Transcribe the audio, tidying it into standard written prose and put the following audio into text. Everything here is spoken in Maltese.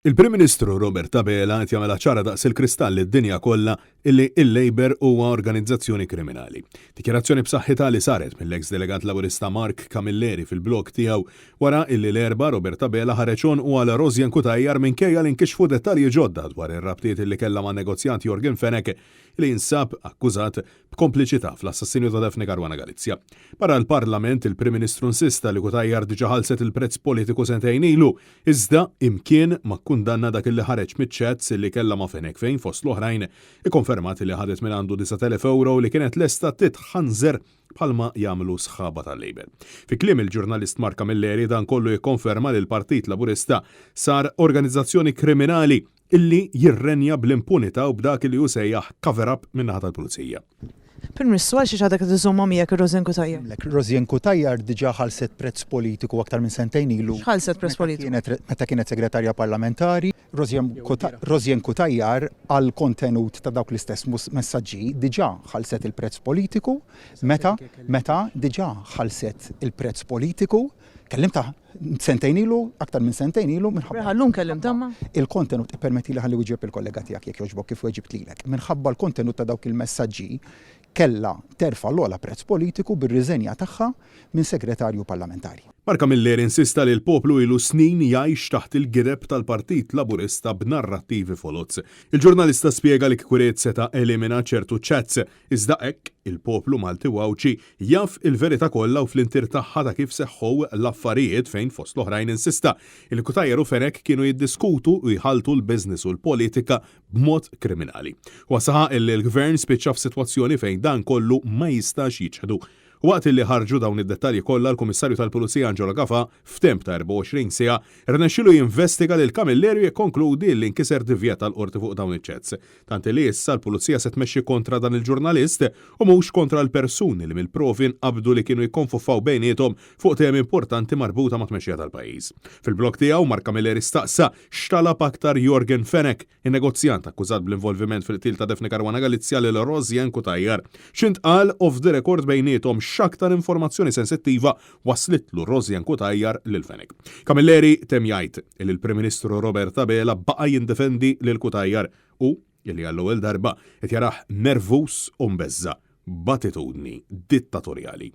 Il-Prim Ministru Robert Abela qed jagħmilha ċara daqs il-kristall lid-dinja kollha illi l-Labour huwa organizzazzjoni kriminali. Dikjarazzjoni b'saħħitha li saret mill-eks delegat Laburista Mark Camilleri fil-blog tiegħu wara illi l-Erbgħa Robert Abela ħareġ għonqu għal Rosianne Cutajar minkejja li nkixfu dettalji ġodda dwar ir-rabtiet illi kellha man-negozjant Yorgen Fenech li jinsab akkużat b'kompliċità fl-assassinju ta' Daphne Caruana Galizia. Barra l-Parlament, il-Prim Ministru insista li Cutajar diġà ħallset il-prezz politiku sentejn ilu, iżda imkien ma kkundanna dak li ħareġ miċ-chats li kellha ma' Fenech fejn fost l-oħrajn ikkonfermat li ħadet mingħandu 9,000 ewro li kienet lesta titħanżer bħalma jagħmlu sħabha tal-Labour. Fi kliem il-ġurnalist Mark Camilleri dan kollu jikkonferma li l-Partit Laburista sar organizzazzjoni kriminali illi jirrenja bl-impunità u b'dak li hu sejjaħ cover-up min-naħa tal-Pulizija. Prim Ministru, għal xiex għadek qed iżżommha miegħek ir-Rosianne Cutajar? Lek, Rosianne Cutajar diġà ħallset prezz politiku aktar minn sentejn ilu. X'ħallset prezz politiku? Meta kienet segretarja parlamentari. Rosianne Cutajar għall-kontenut ta' dawk l-istess messaġġi diġà ħallset il-prezz politiku meta meta diġà ħallset il-prezz politiku. Kellimtha sentejn ilu, aktar minn sentejn ilu minħabba. Reħa llum kellimtha ma? Il-kontenut, ippermettili ħalli wieġeb il-kollega tiegħek jekk jogħġbok kif weġibt lilek. Minħabba l-kontenut ta' dawk il-messaġġi kellha terfa' l-ogħla prezz politiku bir-riżenja tagħha minn segretarju parlamentari. Mark Camilleri insista li l-poplu ilu snin jgħix taħt il-gideb tal-Partit Laburista b'narrattivi foloz. Il-ġurnalista spjega li kieku ried seta' elimina ċertu chats Iżda hekk, il-poplu Malti u Għawdxi jaf il-verità kollha u fl-intier tagħha ta' kif seħħow l-affarijiet fejn fost l-oħrajn insista li Cutajar u Fenech kienu jiddiskutu u jħalltu l-business u l-politika b'mod kriminali. Huwa saħaq illi l-Gvern spiċċa f'sitwazzjoni fejn dan kollu ma jistax jiċħdu. U waqt illi ħarġu dawn id-dettalji kollha l-Kummissarju tal-Pulizija Angelo Gafà f'temp ta' 24 siegħa rnexxielu jinvestiga lil Camilleri u jikkonkludi li nkiser divjet tal-Qorti fuq dawn iċ-chats. Tant li issa l-Pulizija se tmexxi kontra dan il-ġurnalist u mhux kontra l-persuni li mill-provi nqabdu li kienu jikkonfoffaw bejniethom fuq temi importanti marbuta mat-tmexxija tal-pajjiż. Fil-blog tiegħu, Mark Camilleri staqsa x'talab aktar Yorgen Fenech, in-negozjant akkużat bl-involviment fil-qtil ta' Daphne Caruana Galizia lil Rosianne Cutajar. X'intqal off the record bejniethom, x'aktar informazzjoni sensittiva waslitlu Rosianne Cutajar lil Fenech. Camilleri temm jgħid li l-Prim Ministru Robert Abela baqa' jindefendi lil Cutajar u li għall-ewwel darba qed jarah nervuż u mbeżża' b'attitudni dittatorjali.